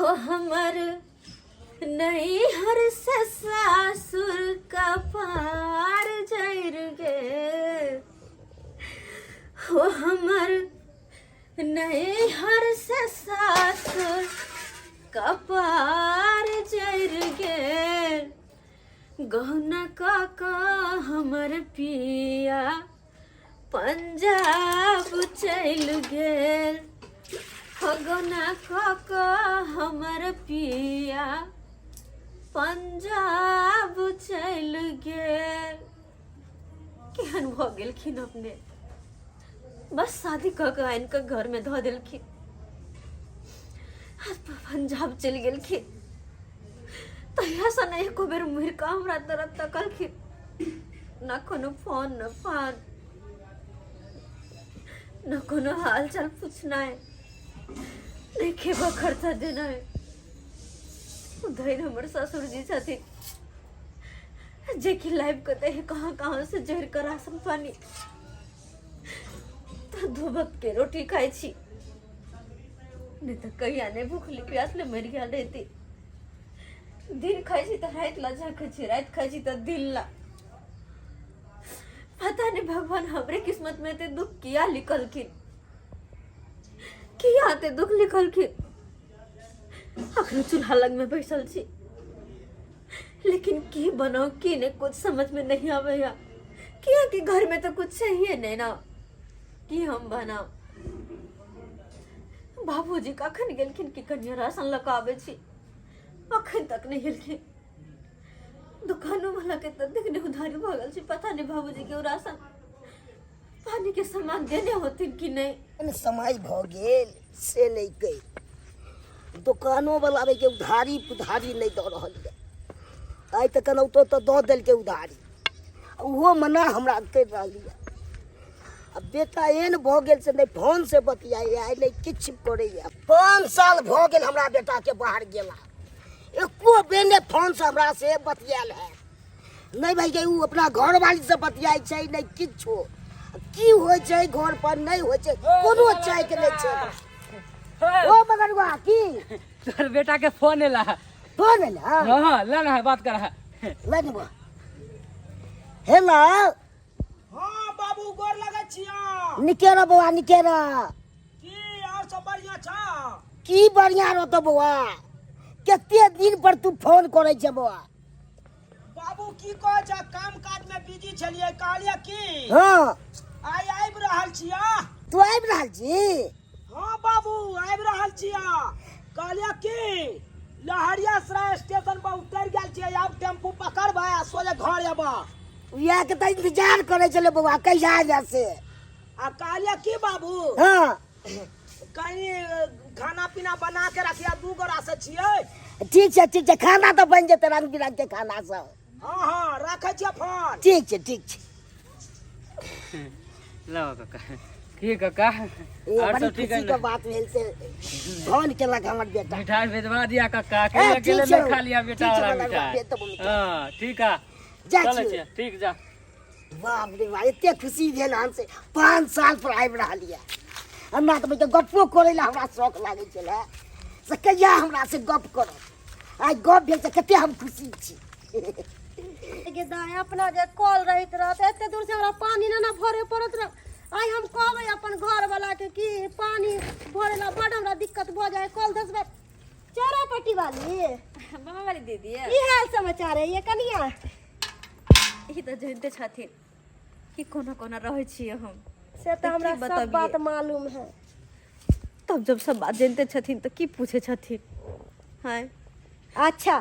हो हमर नैहर से सासुर कपार जरि गेल हो हमर नैहर से सासुर कपार जरि गेल गहना काका हमर पिया पंजाब चलि गेल हो गहना काका हमर पिया पंजाब चलि गेल। केहन भऽ गेलखिन अपने, बस शादी कऽ के आनि कऽ घरमे धऽ देलखिन, पंजाब चलि गेलखिन। तहियासँ नहि एको बेर मुड़ि कऽ हमरा तरफ तकलखिन, न कोनो फोन न फान न कोनो हाल चाल पूछनाइ, नहि खेबा खर्चा देनाइ। धरि हमर ससुर जी छथिन जेकि लाइव के दे कहाँ कहाँ से जोड़ कर राशन पानी, तो दू वक्त के रोटी खाइ छी, नहीं तो कहिया नहीं भूखली प्यासले मरि गेल रहती। दिन खाइ छी तऽ राति ला झाँकै छी, राति खाइ छी तऽ दिन ला। पता नहीं भगवान हमरे किस्मत में एते दुख किया लिखलखिन, किया एते दुख लिखलखिन। अखन चूल्हा लग में बैसल छी, लेकिन की बनाऊ की नहीं कुछ समझ में नहीं आबैया, किया कि घर में तो कुछ चाहिए नहीं ना की हम बनाऊ। बाबूजी कखन गेलखिन कि कनिया राशन लऽ कऽ आबै छी, अखन तक नहीं गेलखिन। दुकानो वाला के ततेक नहि उधारी भऽ गेल छै, पता नहीं बाबूजी के ओ राशन पानी के सामान देने होथिन कि नहीं। एहन समय भऽ गेल से नहि कहि, दोकानो वाला के उधारी पुधारी नहि दऽ रहल यऽ। आइ तऽ केनाहितो तऽ दऽ देलकै उधारी, ओहो मना हमरा करि रहल यऽ। आ बेटा एहन भऽ गेल से नहि फोन से बतियाइए, नहि किछु करैए। 5 साल भऽ गेल हमरा बेटाके बाहर गेला, एको बेर नहि फोन से हमरा से बतियाल है। नहि भाई के उ अपना घरवाली से बतियाइ छै, नहि किछो। की होइ छै घर पर नहि होइ छै, कोनो चाय के नहि छै। ओ मगरुआ की तोहर बेटा के फोन एला? फोन एला? हाँ हाँ, ले ना, बात कर। ले ना। हेलो। हाँ बाबू, गोर लगै छियै। निके रह बौआ, निके रह। की और सब बढ़िया छ? की बढ़िया रहतो बौआ, कते दिन पर तू फोन करै छै बौआ। बाबू की कहै छ, काम काज में बिजी छलियै, कहलियै की हाँ आइ आबि रहल छियै। तू आबि रहल छी? हाँ बाबू, आबि रहल छियै। कहलियै की लहरियासराय स्टेशन पर उतरि गेल छियै, आब टेम्पू पकड़बै आ सोझे घर एबै। इएह के तऽ इंतजार करै छलै बौआ, कहिया आबि से। आ कहलियै की बाबू, हाँ कहीं खाना पीना बना के रखिया, दू गोरा से छियै। ठीक छै ठीक छै, खाना तऽ बनि जेतै, रंग बिरंग के खाना सब। हाँ हाँ, राखै छियै फोन। ठीक छै ठीक छै। लो काका, की काका, ए, और बड़ी सब ठीक है खुशी के ना? बात भेल से फोन केलक हमर बेटा। मिठाई भेजवा दिया काका, ए, अकेले ठीक अकेले छै, नहीं खा लिया बेटा ठीक छै, वाला बला, मिठाई। भेज देबो मिठाई। हाँ ठीक है, जा चलै छियै। छियै, ठीक जा। बाप रे बाप, एते खुशी भेल हन से 5 साल पर आबि रहल यऽ। हमरा तऽ बैठ गप्पो करै लए हमरा शौक लागै छलै, से कहिया हमरा से गप करत, आइ गप भेल से कते हम खुशी छी। गे दाय, अपना जे कल रहैत रहत, एते दूर से हमरा पानी ने ने भरे पड़त रह। आइ हम कहबै अपन घर वाला के कि पानी भरे ला बड हमरा दिक्कत भऽ जाय, कल धसबै। चोरा पट्टी वाली मामा वाली दीदी, की हाल समाचार है ये कनिया? ई तऽ जानते छथिन कि कोना कोना रहै छियै हम। से तऽ तऽ हमरा की सब बतबियै? बात मालूम है। तब जब सब बात जानते छथिन तऽ की पूछे छथिन? हाँ अच्छा,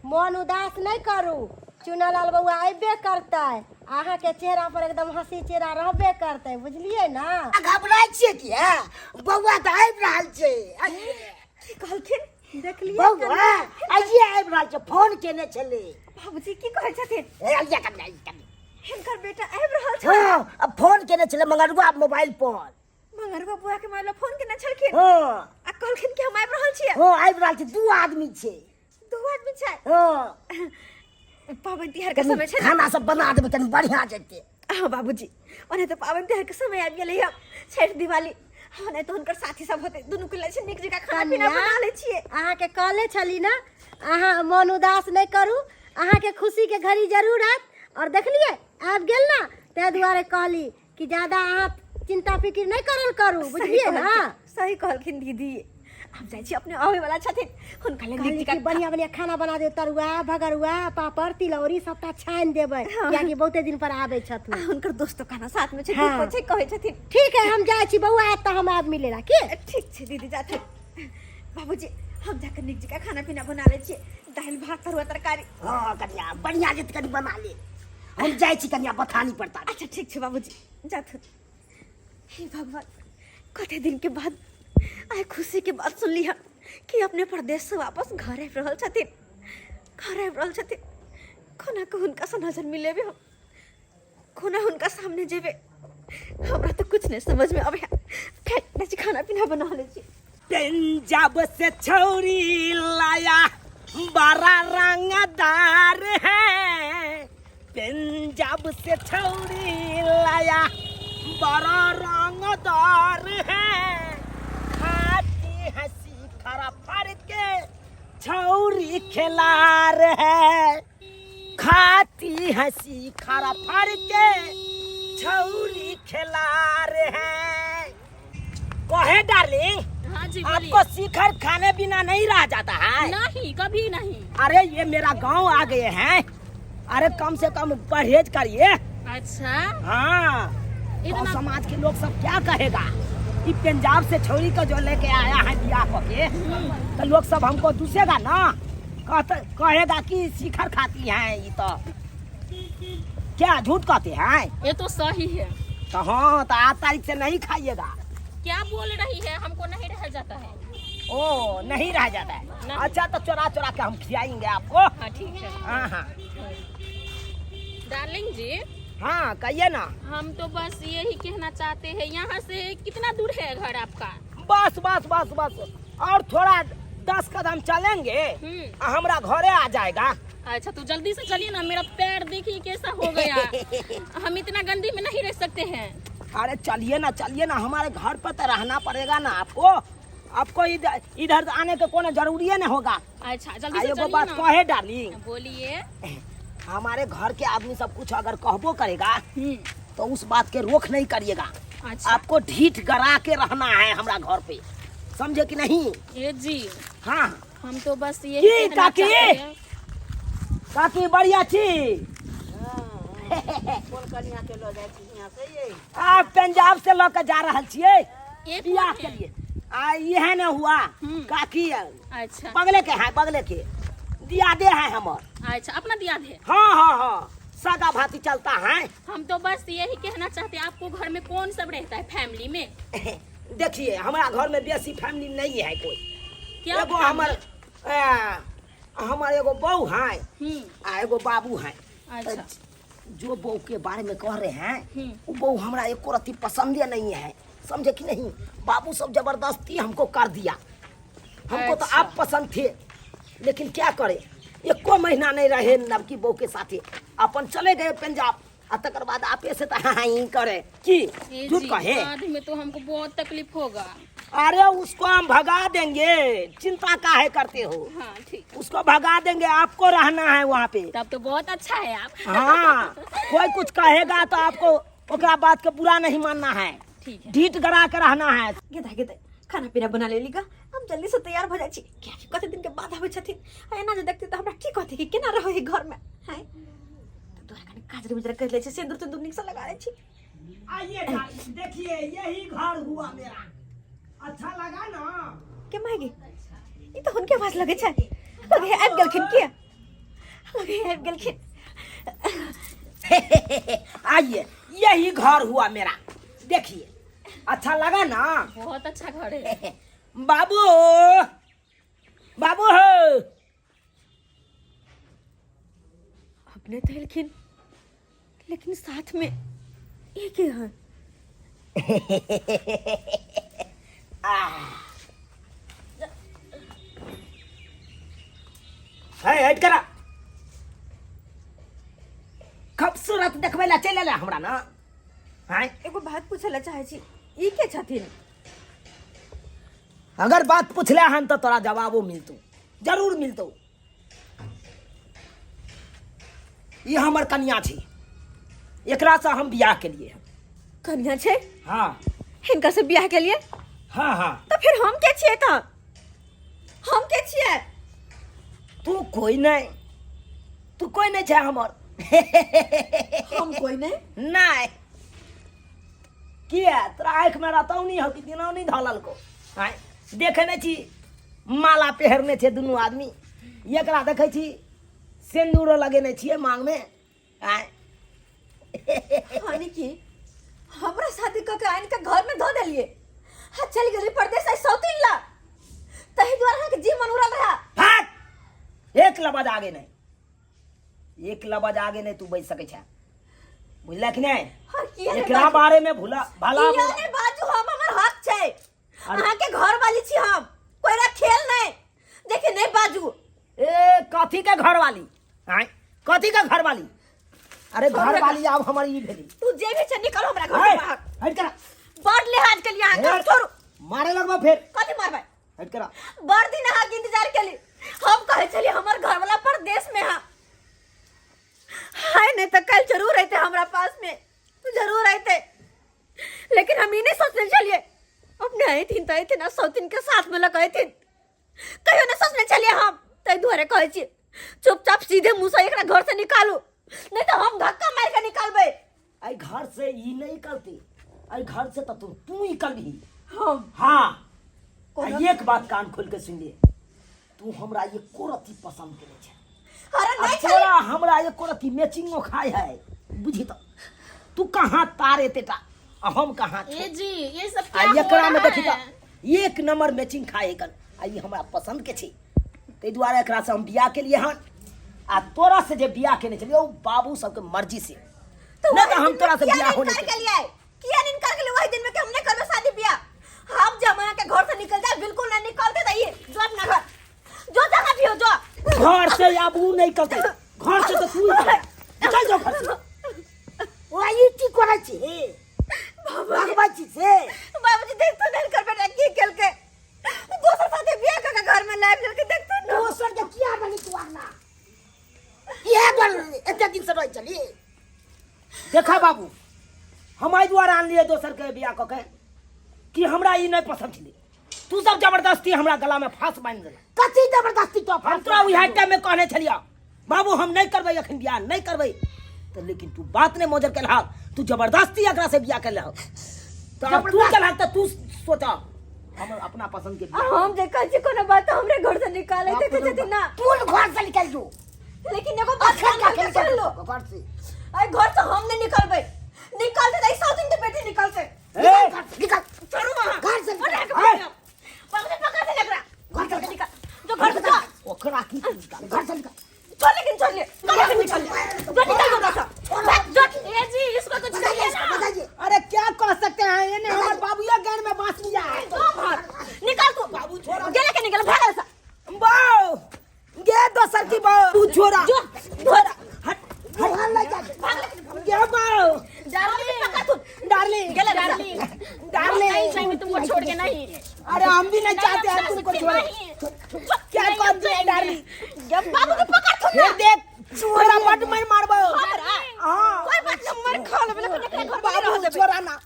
मन उदास नहीं करू, चुनालाल बउआ अबे करतै, अहाँके चेहरा पर एकदम हंसी चेहरा रहबे करतै, बुझलियै ना? घबराइ छियै किया, बौआ तऽ आबि रहल छै। की कहलखिन? देखलियै बौआ आइए आबि रहल छै, फोन केने छलै। बाबूजी की कहै छथिन? ए, आइए कनी, आइए कनी। हिनकर बेटा आबि रहल छै? हाँ, अब फोन केने छलै मंगरुआ मोबाइल पर। मंगरुआ बुआ के मोबाइल पर फोन केने छलखिन? हाँ। आ कहलखिन कि हम आबि रहल छियै? हाँ, आबि रहल छै, 2 आदमी छै। 2 आदमी छै? हाँ। पाबनि तिहार के कनी समय छै ने? खाना सब बना देबै, कनी बढ़िया जेतै। हाँ बाबूजी, ओना तऽ पाबनि तिहार के समय आबि गेलै हँ, छठि दिवाली, हाँ नहीं तो हुनकर साथी सब होते दुनू के लै छै नीक जकाँ खाना पीना कन्या। बना लै छियै। अहाँके कहले छली ने, अहाँ मन उदास नहि करू, अहाँके खुशीके घड़ी जरूर आयत। और देखलियै आबि गेल ने, ताहि दुआरे कहली कि ज्यादा अहाँ चिंता फिकिर नहि करल करू, सही बुझलियै ने? कहलखिन, सही कहलखिन दीदी। हम जाइ छी, अपने आबै वाला छथिन, हुनका लेल कहली नीक कि जकाँ बढ़िया बढ़िया खाना बना देब, तरुआ भगरुआ पापड़ तिलौरी सबटा छानि देबै, कियाकि बहुते दिन पर आबै छथुन। आ हुनकर दोस्तो खाना साथ में छै। हाँ। दीपो छै, कहै छथिन। ठीक है, हम जाइ छी, बौआ आयत तऽ हम आयब मिले ला की। ठीक छै दीदी, जाथिन। बाबूजी, हम जाकर नीक जकाँ खाना पीना बना लै छियै, दालि भात तरुआ तरकारी। हाँ कनिया, बढ़िया जे कनि बना ले, हम जाइ छी कनिया बथानी पर तारी। अच्छा ठीक छै बाबूजी, जाथुन। हे भगवान, कते दिन के बाद आइ खुशी के बात सुनली हन कि अपने प्रदेश से वापस घर आबि रहल छथिन, घर आबि रहल छथिन। कोना के हुनका से नजर मिलेबे हम, कोना हुनका सामने जेबे, हमरा तो कुछ नहीं समझ में आवे। खैर जाइ छी, खाना पीना बना लै छी। पंजाब से छौरी लाया बड़ा रंगदार है, पंजाब से छौरी लाया बड़ा रंगदार है, खाती हंसी खरा फर के छौरी खिलार है, खाती हंसी खरा फर के छौरी खिलार है। कहे डार्लिंग। हाँ जी बोलिए। आपको शिखर खाने बिना नहीं रह जाता है? नहीं, कभी नहीं। अरे ये मेरा गांव आ गए हैं, अरे कम से कम परहेज करिए। अच्छा। हाँ, इतना- और समाज के लोग सब क्या कहेगा कि पंजाब से छोरी को जो लेके आया है बियाह को के, तो लोग सब हमको दूसेगा ना, कहते कहेगा कि शिखर खाती हैं ये, तो क्या झूठ कहते हैं? ये तो सही है। तो हाँ, तो 8 तारीख से नहीं खाइएगा। क्या बोल रही है, हमको नहीं रह जाता है। ओ नहीं रह जाता है? नहीं। अच्छा, तो चुरा चुरा के हम खिलाएंगे आपको। हाँ ठीक है। हाँ हाँ। डार्लिंग जी। हाँ कहिए ना। हम तो बस यही कहना चाहते हैं, यहाँ से कितना दूर है घर आपका? बस बस बस बस, और थोड़ा 10 कदम चलेंगे हमारा घरे आ जाएगा। अच्छा तो जल्दी से चलिए ना, मेरा पैर देखिए कैसा हो गया, हम इतना गंदी में नहीं रह सकते हैं। अरे चलिए ना, चलिए ना, हमारे घर पर तो रहना पड़ेगा ना आपको, आपको इधर आने के कोनो जरूरी नहीं होगा। अच्छा जल्दी से एगो चलिए बात ना। कहे डार्लिंग। बोलिए। हमारे घर के आदमी सब कुछ अगर कहबो करेगा तो उस बात के रोक नहीं करिएगा। अच्छा। आपको ढीठ गरा के रहना है हमारा घर पे, समझे कि नहीं? ये जी। हाँ। हम तो बस यही की कहना काकी? चाहते हैं। काकी बढ़िया छी। कोन कनिया के लऽ जाइ छी हियाँ से ये? आप पंजाब से लऽ के जा रहल छियै ये बियाह कौन के है? लिए। आ इहे ने हुआ काकी। अच्छा। बगले के है, बगले के दियादे है हमर। अच्छा अपना दियाद है? हाँ हाँ हाँ, सगा भाती चलता है। हम तो बस यही कहना चाहते हैं, आपको घर में कौन सब रहता है फैमिली में? देखिए हमारा घर में बेसी फैमिली नहीं है कोई। क्या एगो फैमिली? हमर एगो बहू है आ एगो बाबू है। अच्छा। जो बहू के बारे में कह रहे हैं वो बहू हमरा एको रत्ती पसंद नहीं है, समझे कि नहीं? बाबू सब जबरदस्ती हमको कर दिया, हमको तो अच्छा। आप पसंद थे, लेकिन क्या करे, एको महीना नहीं रहे नवकी बहू के साथे, अपन चले गए पंजाब, आ तकर बाद आपे से तो हाँ ही करे की ये झूठ जी, कहे। बाद में तो हमको बहुत तकलीफ होगा। अरे उसको हम भगा देंगे, चिंता काहे करते हो? हाँ ठीक। उसको भगा देंगे, आपको रहना है वहाँ पे। तब तो बहुत अच्छा है आप। हाँ, कोई कुछ कहेगा तो आपको ओकरा बात के बुरा नहीं मानना है, ठीक है। ढीठ गरा के रहना है। गेदा गेदा खाना पीना बना लेली गा, हम जल्दी से तैयार भ जाइ छी, कियाकि कते दिन के बाद आबै छथिन, आ एना जे देखती तऽ हमरा की कहती कि केना रहै घर में। हैं तऽ तोरा कनि काजर उजर कर लै छी, सिंदूर तिंदूर नीक से लगा लै छी। आइए डार्लिंग, देखिए यही घर हुआ मेरा, अच्छा लगा ना? के माय गे, ई तऽ हुनके आवाज लगै छै, लगे आबि गेलखिन, किया लगे आबि गेलखिन। आइए यही घर हुआ मेरा, देखिए अच्छा लगा ना? बहुत अच्छा घर है। बाबू बाबू हो। अपने तो एलखिन, लेकिन साथ में ये के है? है हट करा, खूबसूरत देखबै ला चलि एलै हमरा ना। हैं एगो बात पूछे ला चाहे छी, ई के छथिन? अगर बात पूछले हन तो तोरा जवाबो मिलतौ, जरूर मिलतौ। ई हमर कनिया छी, एकरा से हम बियाह के लिए। कनिया छै? हाँ। हिनका से बियाह के लिए? हाँ हाँ। तो फिर हम के छियै? तऽ हम के छियै? तू कोई नहीं, तू कोई नहीं छै हमर। हम कोई नहीं? नहीं। किया तोरा आँखि में रतौनी हो कि दिनौनी धलल को? आँय, देखे नहीं छी माला पहिरने छै दुनू आदमी, एकरा देखै छी सिन्दूरो लगेने छियै मांग में। आँय। यानी कि हमरा शादी कऽ के आनि के घर में धो देलिए, हाँ चल गेली परदेश आई सौतीन ला, तही द्वारा अहाँके जी मन उड़ल रहा। भाग, एक लबज आगे नहीं, एक लबज आगे नहीं तू बच सकै छै, बुझलक कि नहीं? हाँ, किया नहीं एकरा बाजू? बारे में भूला भला किया नहीं बाजू? हम हमर हक छै, अरे- अहाँ के घर वाली छी हम, कोई रा खेल नहीं देखे नहीं बाजू। ए कथी के घर वाली? आय, कथी के घर वाली? अरे घर वाली आब हमर ई भेली। तू जे भी छै निकल हमरा घर से बाहर। हट करा। बड़ लिहाज के लिए अहाँ के छोड़ू। मारे लगबो फिर। कथी मारबै? हट करा। बड़ दिन अहाँ के इंतजार केली, हम कहै छली हमर घर वाला परदेश में हा, हाय नहीं तो कल जरूर अइते हमरा पास में, जरूर अइते, लेकिन हम ई नहीं सोचने छलिए अपने अइथिन त अइथिन आ सौतिन के साथ में लग अइथिन, कहियो नहीं सोचने छलिए हम। ताहि दुआरे कहै छी चुपचाप सीधे मुँह से एकरा घर से निकालू, नहीं तो हम धक्का मार के निकालबै। एहि घर से ई नहीं निकलती, एहि घर से तो तू निकलबही। हम? हाँ। कोना? आ एक बात कान खोल के सुन ले, तू हमरा एको रत्ती पसंद के नहीं छै। अरे आ नहीं तोरा हमरा एको रत्ती मैचिंगो खाय है, बुझी तो तू कहाँ तार एतेटा आ हम कहाँ छी। ए जी, ये सब आ क्या हो एकरा में रहा देखी है? तो एक नंबर मैचिंग खाए एकर, आ ई हमरा पसंद के छै, ताहि दुआरे एकरा से हम बियाह के लिए हन। आ तोरा से जे बियाह केने छलियै ओ बाबू सबके मर्जी से, तो नहीं वही तो हम दिन में तोरा से किया बियाह नहीं होने इनकार के के लिए? किया नहीं इनकार के लिए वही दिन में कि हमने करबे शादी बियाह? हम जमाना के घर से निकल जाए, बिल्कुल नहीं निकलते रहिए, जो अपना घर जो जगह भी हो जो घर से आब ऊ नहीं निकलते, घर से तो तू निकल निकल जाओ घर से। ओ ई की करै छी? भगबै छी से? बाबूजी देख तो नहीं कर बेटा की खेल के दोसर साथे बियाह के घर में लाइव के देख तो ना। दोसर के किया बनी तू आना? इहे दुआरे एते दिन से रहै छली। देखा बाबू, हम एहि दुआरे आनलियै दोसर के बियाह कऽ के कि हमरा ई नहि पसंद छलै, तू सब जबरदस्ती हमरा गला में फांस बान्हि देलक। कथी जबरदस्ती तो? हम तोरा उएह टाइम में कहने छलियै बाबू हम नहीं करबै अखन बियाह नहीं करबै, तो लेकिन तू बात नहीं मोजर केलहक, तू जबरदस्ती एकरा से बियाह केलहक, तो अब तू केलहक तऽ तू सोच हम अपना पसंद के आ हम जे कहै छी कोनो बात हमरे घर से निकाले देखे छथिन ना। तू घर से निकल जो। लेकिन एगो बात अखन कान खोल के निकल सुन लो, घर से। अरे घर से हम नहीं निकलबै, निकलते तऽ 100 दिन के बेटी निकलते। ए! निकल घर से, निकल। छोड़ू वहाँ। घर से निकल। अरे, ए! बाबूजी पकड़ दे एकरा। घर से निकल। जो घर से जा। ओकरा की निकाल घर से निकल। छोड़ लेकिन छोड़ ले। घर से निकल ले। जो निकल जो घर से। भाग, जो। ए जी, इसको कुछ बताइए करिए इसको, ना। बताइए। अरे क्या कह सकते हैं, ये हमारे बाबूया गैर में बांस लिया है। जो भाग। निकल तू। बाबू छोड़ा। गेले के निकल भाग ऐसा। बाऊ गे दोसर की बाऊ तू छोड़ा। जो छोड़ा। हट मोहन ले जा। भाग लेकिन गे बाऊ। डार्लिंग, पकड़ तू। डार्लिंग, गेले डार्लिंग, डार्लिंग। नहीं जाएंगे तुमको छोड़ के नहीं। अरे हम भी नहीं नहीं, चाहते हम हैं तुमको सकते छोड़े। नहीं। क्या नहीं, कर हम दिया जाएंगे। डार्लिंग? जब बाबू के पकड़ तू ना। फिर देख तोरा बड मार मारबो। हमरा? हां। कोई बात नहीं, मर खा लेबे लेकिन एकरा घर में रह बाबू देबे। छोड़ा ना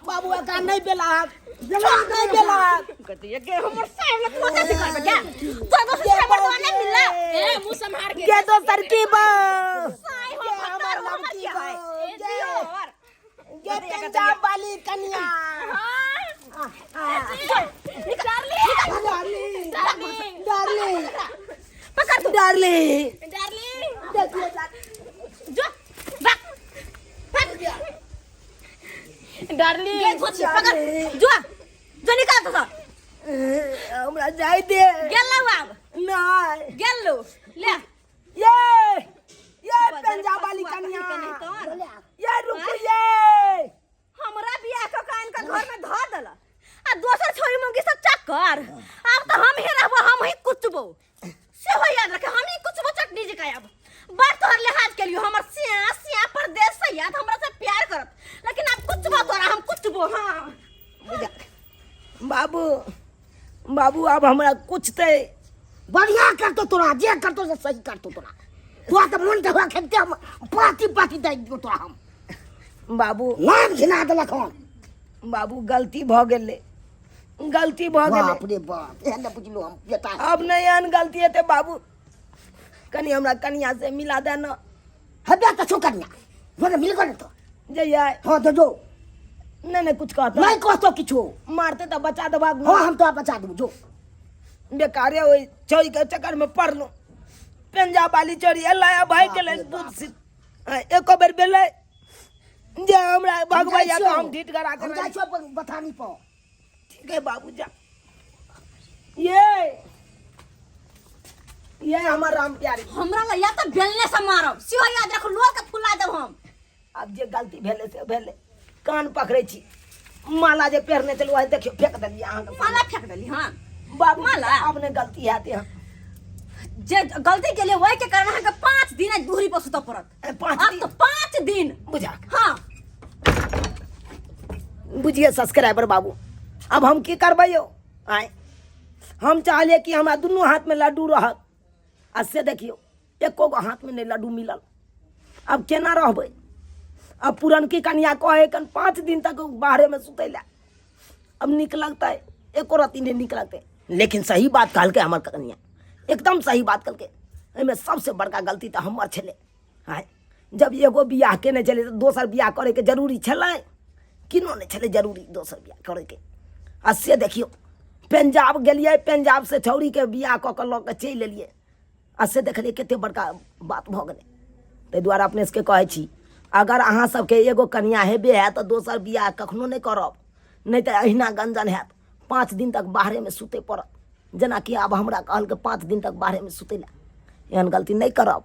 बाबू, एकरा नहीं बेला नहीं बेला। कथी ये हमर साहब लग सोचा थी करबे क्या? तो दोसर से मर्दवा नहीं मिलला। ए मुंह संभार के। गे दोसर की बाऊ साई हो गे हमर भत्ता हो लड़की क्या है? बाऊ, ए जियो और गे पंजाब वाली कन्या। डार्लिंग, डार्लिंग, डार्लिंग, डार्लिंग, पकड़ तू। डार्लिंग। डार्लिंग, जो भाग भाग। डार्लिंग, गे सोची पकड़ जो जो निकाल तो हमरा जाय दे। गेल आब। नहीं गेल लो ले। ये ये पंजाब वाली कन्या, ये रुको ये हमरा बियाह क कान का घर में धर देला आ दोसर छोरी मंगी सब चक्कर। अब तो हम ही रहबो, हम ही कुचबो, सेहो याद रखे हम ही कुचबो चटनी जी का। अब बड़ तोहर लिहाज के लिए हमर सिया सिया परदेश से याद हमरा से प्यार करत, लेकिन अब कुचबो तोरा हम कुचबो। हाँ बाबू बाबू आब हमरा कुछ तऽ बढ़िया करतो तोरा जे करतो से सही करतो तोरा तोरा तऽ मन तऽ हुआ खेलते हम पाती पाती दै दियौ तोरा हम बाबू नाम घिना देलक हन बाबू गलती भऽ गेलै गलती भऽ गेलै बाप रे बाप एहन नहि बुझलहुँ हम बेटा आब नहि एहन गलती हेतै बाबू कनि हमरा कनिया से मिला दे न हेबे तऽ छौ कनिया जो ने मिल गेल तो जइयै हाँ तो जो नहि नहि कुछ कहता नहीं कहतो किछो मारते तऽ बचा देबाक हाँ हम तोरा बचा देबो जो बेकारे ओहि चोरी के चक्कर में पड़लहुँ पंजाब वाली चोरी अल्लाह या भाई के लेल दूध से एको बेर भेलै जे हमरा भगवैया के हम ढीठ करा हम के जाइ छियौ अपन बथानी पर ठीक है बाबू जा ये ये हमर राम प्यारी हमरा ला या तऽ बेलने से मारब सेहो याद राखू लोल के फुला देब हम आब जे गलती भेलै से भेलै कान पकड़ै छी माला जे पहिरने छलहुँ आइ देखियौ फेंक देलियै अहाँके माला फेंक देली हँ बाबू माला? आब नहि गलती हैत यहाँ जे गलती के लिए वही के कारण अहाँके 5 दिन आज दूरी पर सुतऽ पड़त ए, पाँच आब दिन तऽ 5 दिन बुझा हाँ बुझिए सब्सक्राइबर बाबू अब हम की करबै यौ आँय हम चाहलियै कि हमरा दुनू हाथमे लड्डू रहत आ से देखियौ एको गो हाथमे नहि लड्डू मिलल अब केना रहबै अब पुरनकी कनिया कहै कन 5 दिन तक बाहरेमे सुतै लए अब नीक लगतै एको रत्ती नहि नीक लगतै लेकिन सही बात कहलकै हमर कनिया एकदम सही बात कहलकै एहिमे सबसँ बड़का गलती तऽ हमर छलै आँय जब एगो बियाह केने छलै तऽ दोसर बियाह करैके जरूरी छलै किनो नहि छलै जरूरी दोसर बियाह करैके आ से देखियौ पंजाब गेलियै पंजाबसँ छौड़ीके बियाह कऽ कऽ लऽ कऽ चलि एलियै आ से देखलियै कते बड़का बात भऽ गेलै ताहि दुआरे अपने सबके कहै छी अगर अहाँ सबके एगो कनिया हेबे हैत तऽ दोसर बियाह कखनो नहि करब नहि तऽ अहिना गंजन हैत 5 दिन तक बाहरेमे सुतै पड़त जेनाकि आब हमरा कहलकै 5 दिन तक बाहरेमे सुतै लए एहन गलती नहि करब।